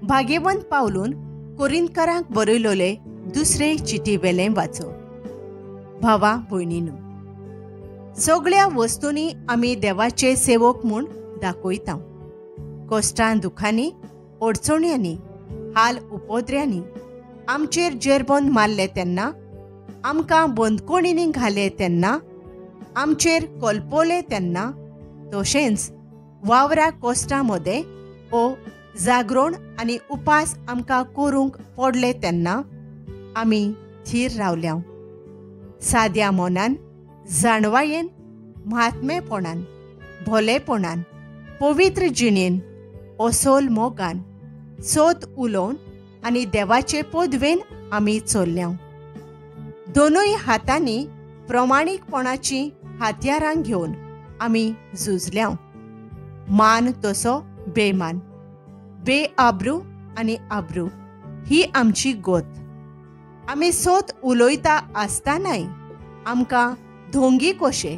भागेवंत पावलून कोरिंतकारांक बरयलोले दुसरे चिटी वेलें वाचो. भावा भयणीनो, सगळ्या वस्तूंनी आमी देवाचे सेवक म्हूण दाखयता. कश्टां दुखांनी, अडचण्यांनी, हाल उपद्र्यांनी आमचेर जेरबंद मारले तेन्ना, आमकां बंदखणींनी घाले तेन्ना, आमचेर कोलपोले तेन्ना, तशेंच वावरा कश्टां मदें ओ जागरण आनी उपास आमकां करूंक पडले तेन्ना आमी थीर रावल्या. साद्या मनान, जाणवायेन, म्हात्मेपणान, भोलेपणान, पवित्र जिणेन, असोल मोगान, सोद उलोवन आनी देवाचे पदवेन आमी चल्ल्या. दोनूय हातांनी प्रमाणीकपणाची हातयारां घेवन आमी झुजल्या. मान तसो बेमान, बेआब्रू आनी आब्रू ही आमची गोत. आमी सोद उलयता आसतनाय आमकां धोंगी कशे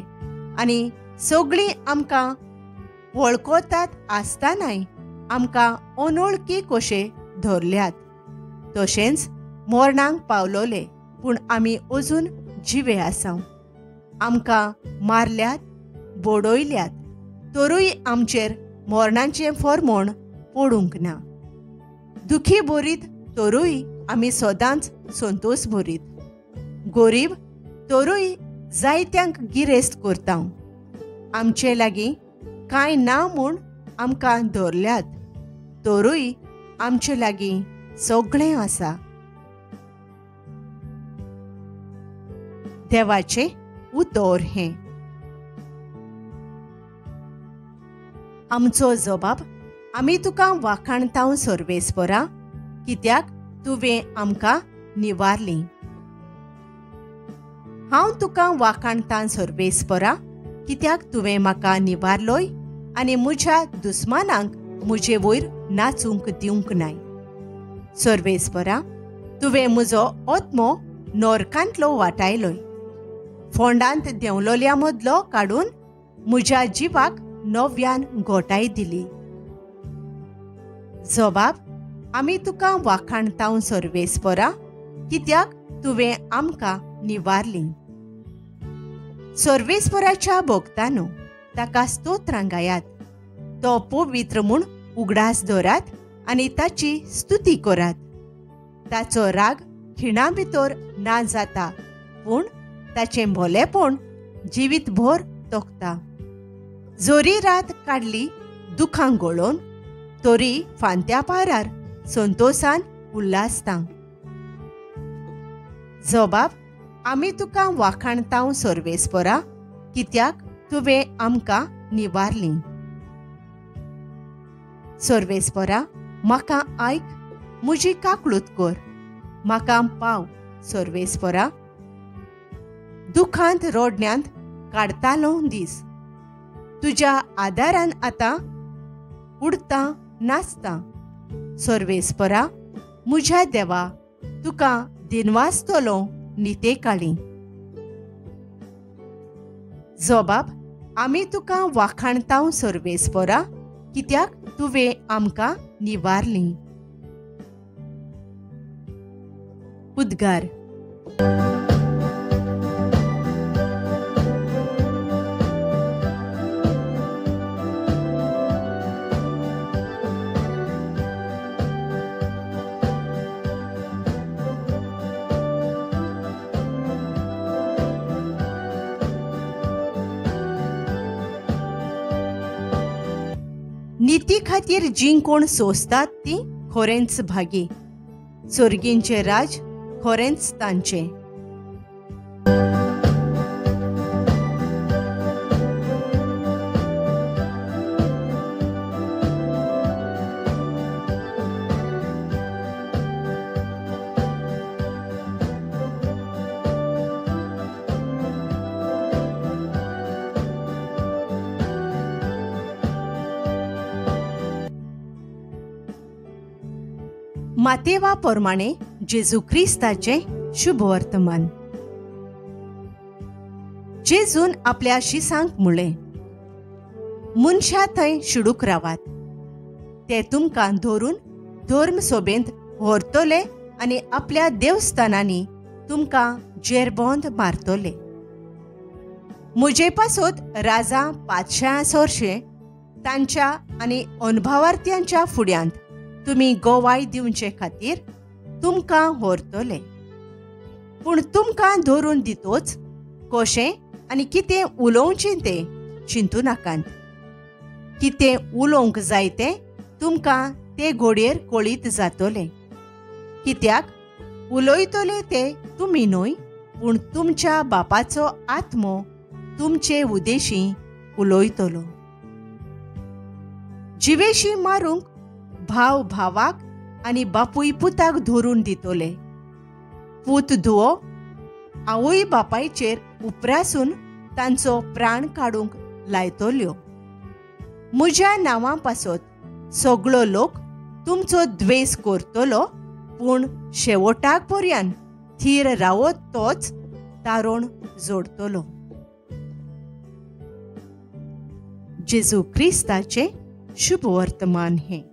आनी सगळीं आमकां वळखतात आसतनाय आमकां अनोळखी कशे धरल्यात. तशेंच मरणाक पावलोले पूण आमी अजून जिवे आसा. आमकां मारल्यात, बडयल्यात, तरूय आमचेर मरणाचें फॉर्मोण पडूंक ना. दुखी भरीत तरूय आमी सदांच संतोष भरीत. गरीब तरूय जायत्यांक गिरेस्त करता. आमचे लागीं कांय ना म्हूण आमकां धरल्यात, तरूय आमचे लागीं सगळें आसा. देवाचें उतर हें. आमचो जबाब आमी तुका वाखाणतांव सर्वेस्परा, कित्याक तुवें आमकां निवारली. हांव तुका वाखाणतां सर्वेस्परा, कित्याक तुवें म्हाका निवारलोय आनी म्हज्या दुस्मानांक म्हजे वयर नाचूंक दिवंक नाय. सर्वेस्परा, तुवें म्हजो आत्मो नरकांतलो वाटायलोय, फोंडांत देंवलोल्या मदलो काडून म्हज्या जिवाक नव्यान गोटाय दिली. जबाब आमी तुका वाखाणतांव सर्वेस्परा, कित्याक तुवें आमकां निवारली. सर्वेस्पराच्या भोगतानो ताका स्तोत्रां गायात, तो पवित्र म्हूण उगडास दवरात आनी ताची स्तुती करात. ताचो राग खिणा भितर ना जाता, पूण ताचें भोलेपण जिवीतभर तोखता. जोरी रात काडली दुखां गळोवन, तरी फांत्या पारार संतोसान उल्हासता. जबाब आमी तुका वाखाणतांव सर्वेस्परा, कित्याक तुवें आमकां निवारली. सर्वेस्परा, म्हाका आयक, म्हजी काकळूत कर, म्हाका पाव सर्वेस्परा. दुखांत रडण्यांत काडतालो दीस, तुज्या आदारान आतां उडता नाचता. सर्वेस्परा म्हज्या देवा, तुका दिनवासतलो नितेकाळी. जबाब आमी तुका वाखाणतांव सर्वेस्परा, कित्याक तुवें आमकां निवारली. उद्गार. निती खातीर जीं कोण सोंसतात तीं खरेंच भागी, सर्गींचें राज खरेंच तांचें. मातेवा प्रमाणे जेजू क्रिस्ताचें शुभवर्तमान. जेजून आपल्या शिसांक म्हणलें, मनशा थंय शिडूक रावात, ते तुमकां धरून धर्मसभेंत व्हरतले आनी आपल्या देवस्थानांनी तुमकां जेरबोंद मारतले. म्हजे पासत राजा पातशां सोरशे तांच्या आनी अणभवार्थ्यांच्या फुड्यांत तुमी गोवाय दिवचे खातीर तुमकां व्हरतले. पूण तुमकां धरून दितोच कशें आनी कितें उलोवचें तें चिंतू नाकात. कितें उलोवंक जाय तें तुमकां ते घोडयेर कळीत जातलें. कित्याक उलयतले ते तुमी न्हय, पूण तुमच्या बापाचो आत्मो तुमचे उदेशी उलयतलो. जिवेशी मारूंक भाव भावाक आनी बापूय पुताक धरून दितले. पूत धुवो आवय बापायचेर उपरासून तांचो प्राण काडूंक लायतल्यो. म्हज्या नांवा पासत सगळो लोक तुमचो द्वेस करतलो, पूण शेवटाक पर्यंत थीर रावत तोच तारण जोडतलो. जेजू क्रिस्ताचें शुभ वर्तमान हें.